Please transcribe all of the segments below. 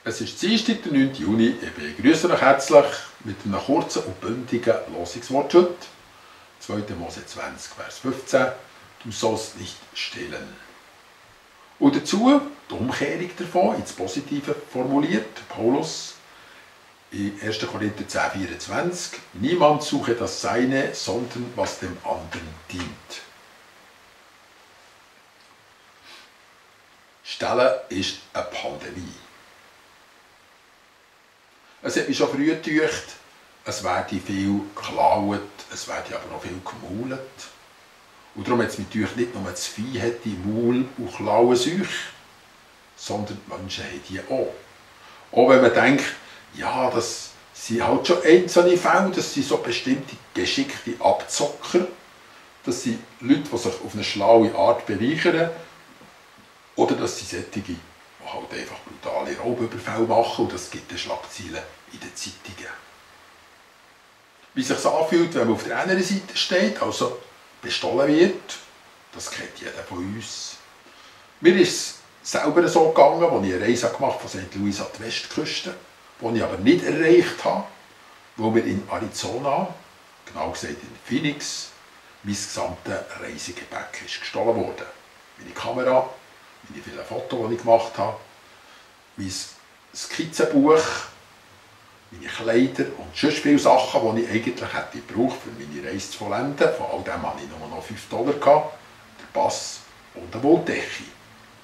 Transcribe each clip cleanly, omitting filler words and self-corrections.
Es ist Dienstag, der 9. Juni. Ich begrüße euch herzlich mit einem kurzen und bündigen Losungswort heute. 2. Mose 20, Vers 15. Du sollst nicht stehlen. Und dazu die Umkehrung davon, ins Positive formuliert, Paulus in 1. Korinther 10, 24. Niemand suche das Seine, sondern was dem anderen dient. Stehlen ist eine Pandemie. Es hat mich schon früh gedacht, es werde viel geklaut, es werde aber auch viel gemaulet. Und darum hat es mich gedacht, nicht nur das Vieh hat die Maul- und Klauenseuche, sondern die Menschen haben die auch. Auch wenn man denkt, ja, das sind halt schon einzelne Fälle, das sind so bestimmte geschickte Abzocker, das sind Leute, die sich auf eine schlaue Art bereichern, oder das sind solche, die halt einfach brutale Raubüberfälle machen, und das gibt eine Schlagzeile in den Zeitungen. Wie es sich anfühlt, wenn man auf der anderen Seite steht, also bestohlen wird, das kennt jeder von uns. Mir ist es selber so gegangen, als ich eine Reise gemacht habe von St. Louis an die Westküste, die ich aber nicht erreicht habe, wo mir in Arizona, genau gesagt in Phoenix, mein gesamtes Reisegepäck ist gestohlen worden. Meine Kamera, meine vielen Fotos, die ich gemacht habe, mein Skizzenbuch, meine Kleider und sonst viele Sachen, die ich eigentlich hätte gebraucht, um meine Reise zu vollenden. Von all dem hatte ich nur noch $5 gehabt, der Pass und eine Wolldecke.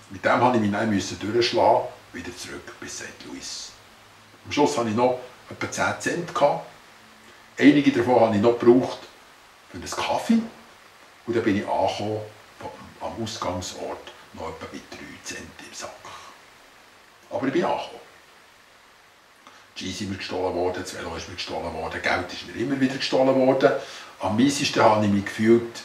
Mit dem musste ich mich dann durchschlagen, wieder zurück bis St. Louis. Am Schluss hatte ich noch etwa 10 Cent gehabt. Einige davon habe ich noch gebraucht für einen Kaffee. Und dann bin ich angekommen, am Ausgangsort noch etwa mit 3 Cent im Sack. Aber ich bin angekommen. Die Ski sind mir gestohlen worden, das Velo ist mir gestohlen worden, Geld ist mir immer wieder gestohlen worden. Am miesesten habe ich mich gefühlt,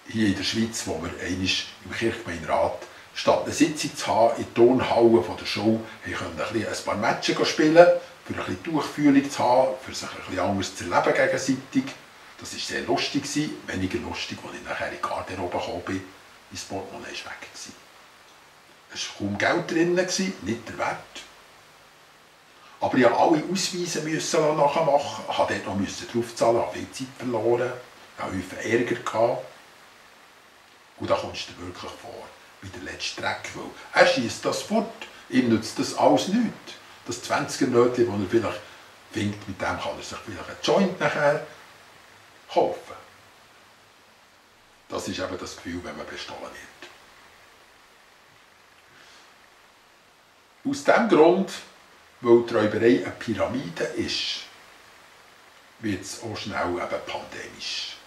hier in der Schweiz, wo wir einmal im Kirchgemeinderat statt eine Sitzung zu haben, in der Turnhalle von der Schule, konnten ein paar Matches spielen, für ein bisschen Durchfühlung zu haben, für sich ein bisschen anders zu erleben gegenseitig. Das war sehr lustig, weniger lustig, als ich nachher in die Garderobe gekommen bin. Mein Portemonnaie war weg. Es war kaum Geld drin, nicht der Wert. Aber ich musste alle Ausweise nachmachen, musste dort noch draufzahlen, habe viel Zeit verloren, hatte viel Ärger gehabt. Und da kommst du dir wirklich vor, wie der letzte Dreck. Weil er schiesst das fort, ihm nützt das alles nichts. Das 20er-Nötchen, das er vielleicht findet, mit dem kann er sich vielleicht einen Joint nachher kaufen. Das ist eben das Gefühl, wenn man bestohlen wird. Aus diesem Grund, weil die Räuberei eine Pyramide ist, wird es auch schnell eben pandemisch.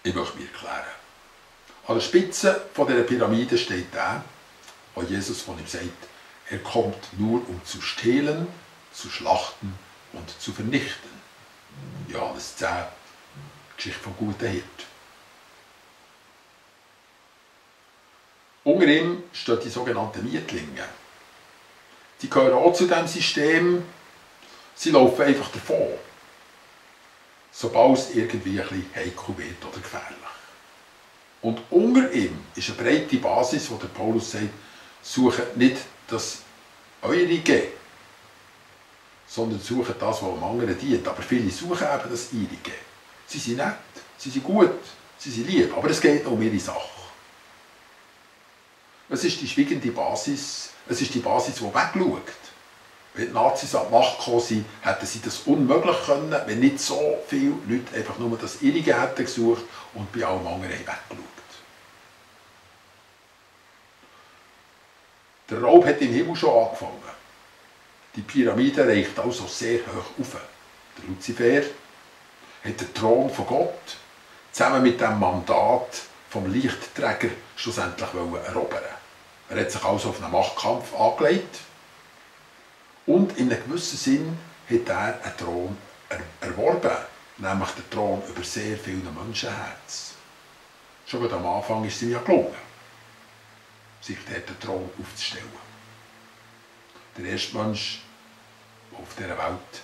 Ich möchte mir erklären. An der Spitze dieser Pyramide steht der, wo Jesus von ihm sagt, er kommt nur, um zu stehlen, zu schlachten und zu vernichten. Johannes 10, Geschichte vom guten Hirt. Unter ihm stehen die sogenannten Mietlinge. Die gehören auch zu diesem System, sie laufen einfach davon, sobald es irgendwie ein bisschen heikel wird oder gefährlich. Und unter ihm ist eine breite Basis, wo der Paulus sagt, sucht nicht das Eurige, sondern sucht das, was dem anderen dient. Aber viele suchen eben das Ihrige. Sie sind nett, sie sind gut, sie sind lieb, aber es geht um ihre Sache. Es ist die schwiegende Basis, es ist die Basis, die wegschaut. Wenn die Nazis an die Macht gekommen sind, hätten sie das unmöglich können, wenn nicht so viele Leute einfach nur das Ihrige hätten gesucht und bei allem anderen weggeschaut. Der Raub hat im Himmel schon angefangen. Die Pyramide reicht also sehr hoch auf. Der Luzifer hat den Thron von Gott zusammen mit dem Mandat vom Lichtträger schlussendlich erobern. Er hat sich also auf einen Machtkampf angelegt und in einem gewissen Sinn hat er einen Thron erworben, nämlich den Thron über sehr viele Menschenherzen. Schon am Anfang ist es ihm ja gelungen, sich dort den Thron aufzustellen. Der erste Mensch, der auf dieser Welt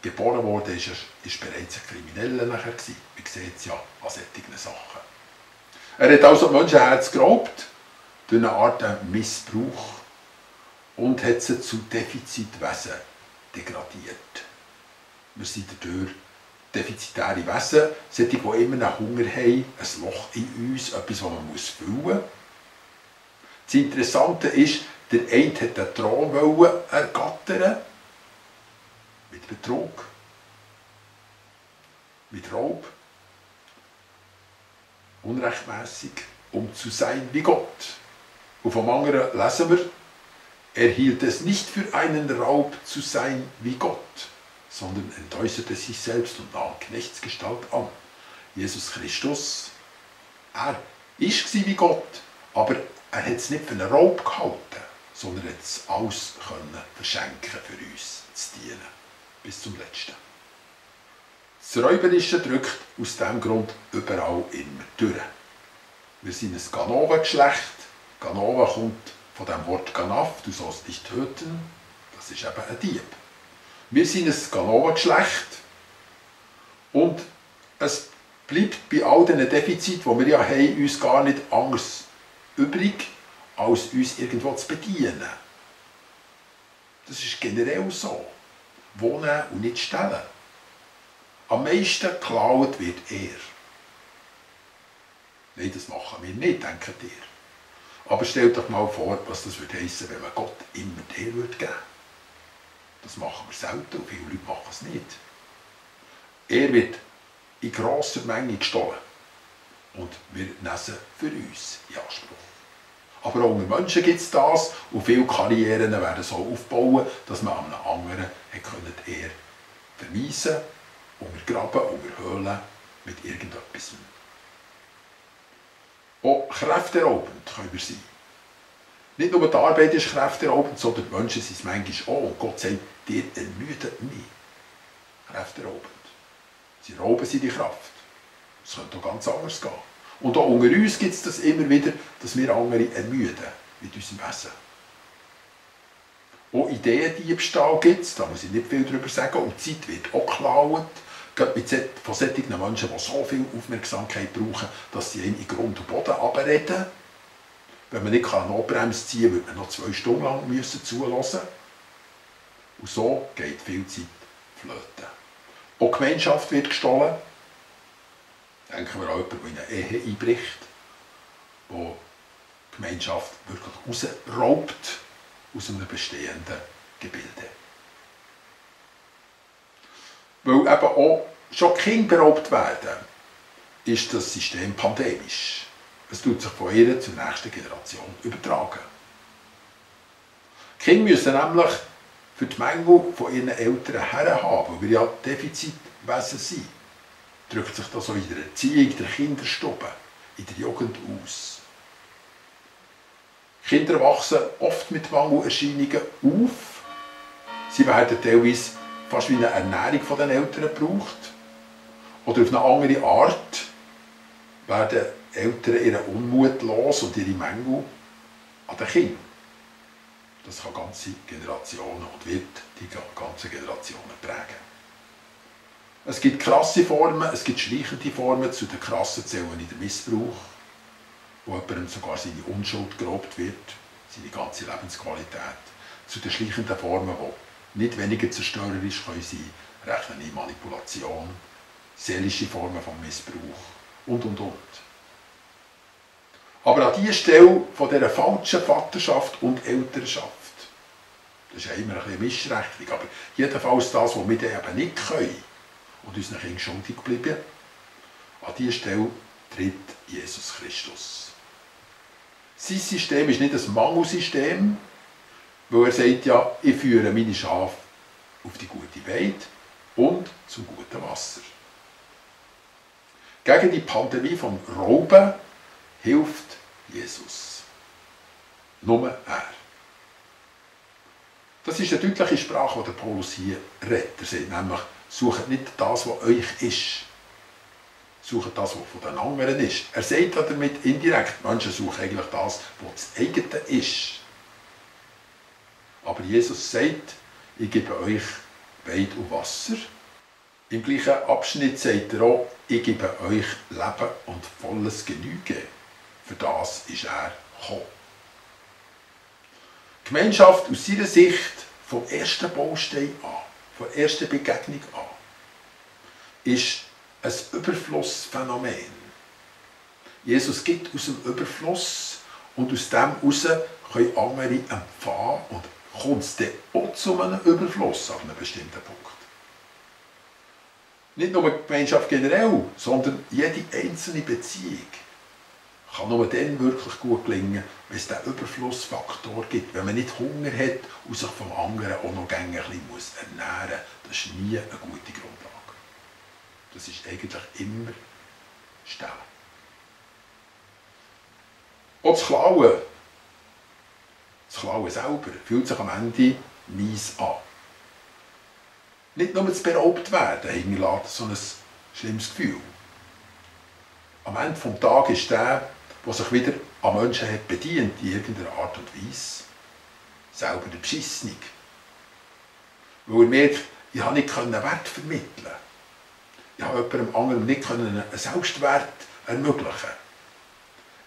geboren wurde, war bereits ein Krimineller nachher. Man sieht es ja an solchen Sachen. Er hat also die Menschenherz geraubt, durch eine Art Missbrauch. und hat sie zu Defizitwesen degradiert. Wir sind dadurch defizitäre Wesen, solche, die immer einen Hunger haben, ein Loch in uns, etwas, das man füllen muss. Das Interessante ist, der eine hat den Thron ergattern, mit Betrug, mit Raub, unrechtmäßig, um zu sein wie Gott. Und vom anderen lesen wir, er hielt es nicht für einen Raub zu sein wie Gott, sondern entäußerte sich selbst und nahm Knechtsgestalt an. Jesus Christus, er war wie Gott, aber er hat es nicht für einen Raub gehalten, sondern hat es alles verschenken für uns zu dienen. Bis zum Letzten. Das Räuberische drückt aus diesem Grund überall immer durch. Wir sind ein Ganoven-Geschlecht. Ganova kommt von dem Wort Ganaf, du sollst dich töten. Das ist eben ein Dieb. Wir sind ein Ganoven-Geschlecht und es bleibt bei all diesen Defiziten, die wir ja haben, uns gar nicht anders übrig, als uns irgendwo zu bedienen. Das ist generell so. Wohnen und nicht stellen. Am meisten geklaut wird er. Nein, das machen wir nicht, denkt ihr. Aber stellt euch mal vor, was das würde heissen, wenn man Gott immer der geben würde. Das machen wir selten und viele Leute machen es nicht. Er wird in grosser Menge gestohlen und wir nehmen es für uns in Anspruch. Aber auch unter Menschen gibt es das und viele Karrieren werden so aufbauen, dass man einem anderen die Ehre verweisen, untergraben, unterhöhlen mit irgendetwas. Auch kräfteraubend können wir sein. Nicht nur die Arbeit ist kräfteraubend, sondern die Menschen sind es manchmal auch. Und Gott sagt, ihr ermüdet mich. Kräfteraubend. Sie rauben sie die Kraft. Es könnte auch ganz anders gehen. Und auch unter uns gibt es das immer wieder, dass wir andere ermüden mit unserem Wesen. Auch Ideendiebstahl gibt es, da muss ich nicht viel darüber sagen. Und die Zeit wird auch geklaut. Von solchen Menschen, die so viel Aufmerksamkeit brauchen, dass sie in Grund und Boden runterreden. Wenn man nicht eine Notbremse ziehen kann, würde man noch 2 Stunden lang zuhören. Und so geht viel Zeit flöten. Auch die Gemeinschaft wird gestohlen. Denken wir an jemanden, der in eine Ehe einbricht, wo die Gemeinschaft wirklich rausraubt aus einem bestehenden Gebilde. Weil eben auch schon Kinder beraubt werden, ist das System pandemisch. Es tut sich von ihr zur nächsten Generation übertragen. Die Kinder müssen nämlich für die Mängel von ihren Eltern herhaben, weil wir ja Defizitwesen sind. Drückt sich das auch in der Erziehung, in der Kinderstube, in der Jugend aus. Kinder wachsen oft mit Mangelerscheinungen auf. Sie werden teilweise fast wie eine Ernährung von den Eltern gebraucht. Oder auf eine andere Art werden Eltern ihren Unmut los und ihre Mängel an den Kindern. Das kann ganze Generationen und wird die ganze Generationen prägen. Es gibt krasse Formen, es gibt schleichende Formen, zu den krassen zählen in der Missbrauch, wo jemandem sogar seine Unschuld geraubt wird, seine ganze Lebensqualität. Zu den schleichenden Formen, die nicht weniger zerstörerisch sein können, rechnen in Manipulation, seelische Formen von Missbrauch und. Aber an dieser Stelle von dieser falschen Vaterschaft und Elternschaft, das ist ja immer ein bisschen Mischrechnung, aber jedenfalls das, was wir eben nicht können und unseren Kindern schuldig bleiben, an dieser Stelle tritt Jesus Christus. Sein System ist nicht ein Mangelsystem, weil er sagt ja, ich führe meine Schafe auf die gute Weide und zum guten Wasser. Gegen die Pandemie vom Rauben hilft Jesus. Nur er. Das ist eine deutliche Sprache, die der Paulus hier redet. Er sagt nämlich, sucht nicht das, was euch ist. Sucht das, was von den anderen ist. Er sagt damit indirekt, Menschen suchen eigentlich das, was das eigene ist. Aber Jesus sagt, ich gebe euch Weid und Wasser. Im gleichen Abschnitt sagt er auch, ich gebe euch Leben und volles Genüge. Für das ist er gekommen. Gemeinschaft aus seiner Sicht vom ersten Baustein an, von der ersten Begegnung an, ist ein Überflussphänomen. Jesus gibt aus dem Überfluss und aus dem heraus können andere empfangen und kommt es dann auch zu einem Überfluss an einem bestimmten Punkt. Nicht nur die Gemeinschaft generell, sondern jede einzelne Beziehung kann nur dann wirklich gut gelingen, wenn es diesen Überflussfaktor gibt. Wenn man nicht Hunger hat und sich vom anderen auch noch ein bisschen ernähren muss. Das ist nie eine gute Grundlage. Das ist eigentlich immer Stellen. Auch das Klauen selber, fühlt sich am Ende mies an. Nicht nur das beraubt werden hinterlässt so ein schlimmes Gefühl. Am Ende des Tages ist der sich wieder an Menschen hat bedient, in irgendeiner Art und Weise, selber der Beschissene. Weil er merkt, ich konnte nicht Wert vermitteln. Ich konnte jemandem anderen nicht einen Selbstwert ermöglichen.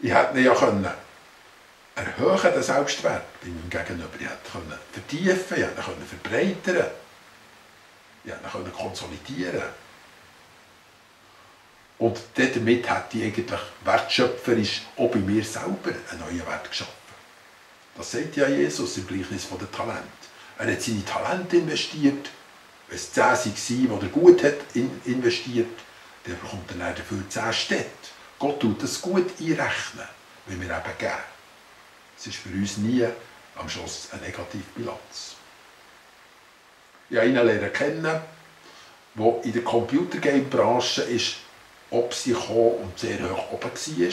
Ich hätte ihn ja erhöhen, den Selbstwert bei meinem Gegenüber. Ich hätte vertiefen, ich hätte verbreitern, ich hätte konsolidieren. Und damit hätte ich eigentlich wertschöpferisch auch bei mir selber einen neuen Wert geschaffen. Das sagt ja Jesus im Gleichnis von den Talenten. Er hat seine Talente investiert. Wenn es 10 waren, die er gut hat investiert, dann bekommt er dafür 10 Städte. Gott tut das gut einrechnen, wenn wir eben geben. Es ist für uns nie am Schluss eine Negativbilanz. Ich habe einen lernen kennen, der in der Computergame-Branche ist, ob sie kam und sehr hoch oben war.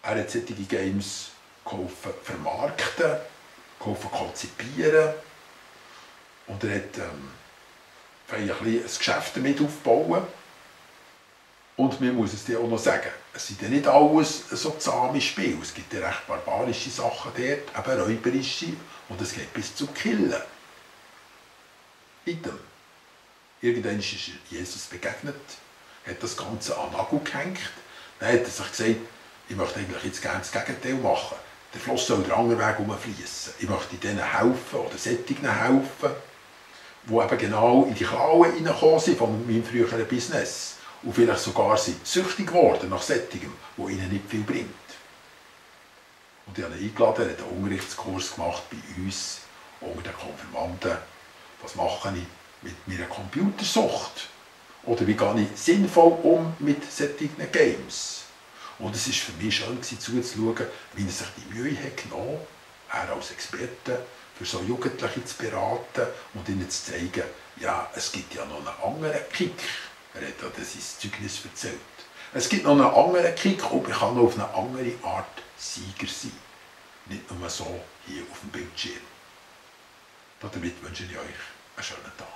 Er hat solche Games geholfen vermarkten, geholfen konzipieren und er hat ein Geschäft damit aufbauen. Und man muss es dir auch noch sagen, es sind ja nicht alles so zahme Spiele. Es gibt ja recht barbarische Sachen dort, eben räuberische, und es geht bis zum Killen. Item. Irgendwann ist Jesus begegnet, hat das Ganze an den Nagel gehängt. Dann hat er sich gesagt, ich möchte eigentlich jetzt gerne das Gegenteil machen. Der Fluss soll den anderen Weg herumfließen. Ich möchte denen helfen oder Sättigen helfen, die eben genau in die Klauen hineingekommen sind von meinem früheren Business. Und vielleicht sogar sind süchtig geworden nach Sättigem, das ihnen nicht viel bringt. Und ich habe ihn eingeladen, er hat einen Unterrichtskurs gemacht bei uns, unter den Konfirmanden. Was mache ich mit meiner Computersucht? Oder wie gehe ich sinnvoll um mit solchen Games? Und es war für mich schön zuzuschauen, wie er sich die Mühe hat genommen hat, er als Experte, für so Jugendliche zu beraten und ihnen zu zeigen, ja, es gibt ja noch einen anderen Kick. Er hat ja sein Zeugnis erzählt. Es gibt noch einen anderen Kick und ich kann noch auf eine andere Art Sieger sein. Nicht nur so hier auf dem Bildschirm. Damit wünsche ich euch einen schönen Tag.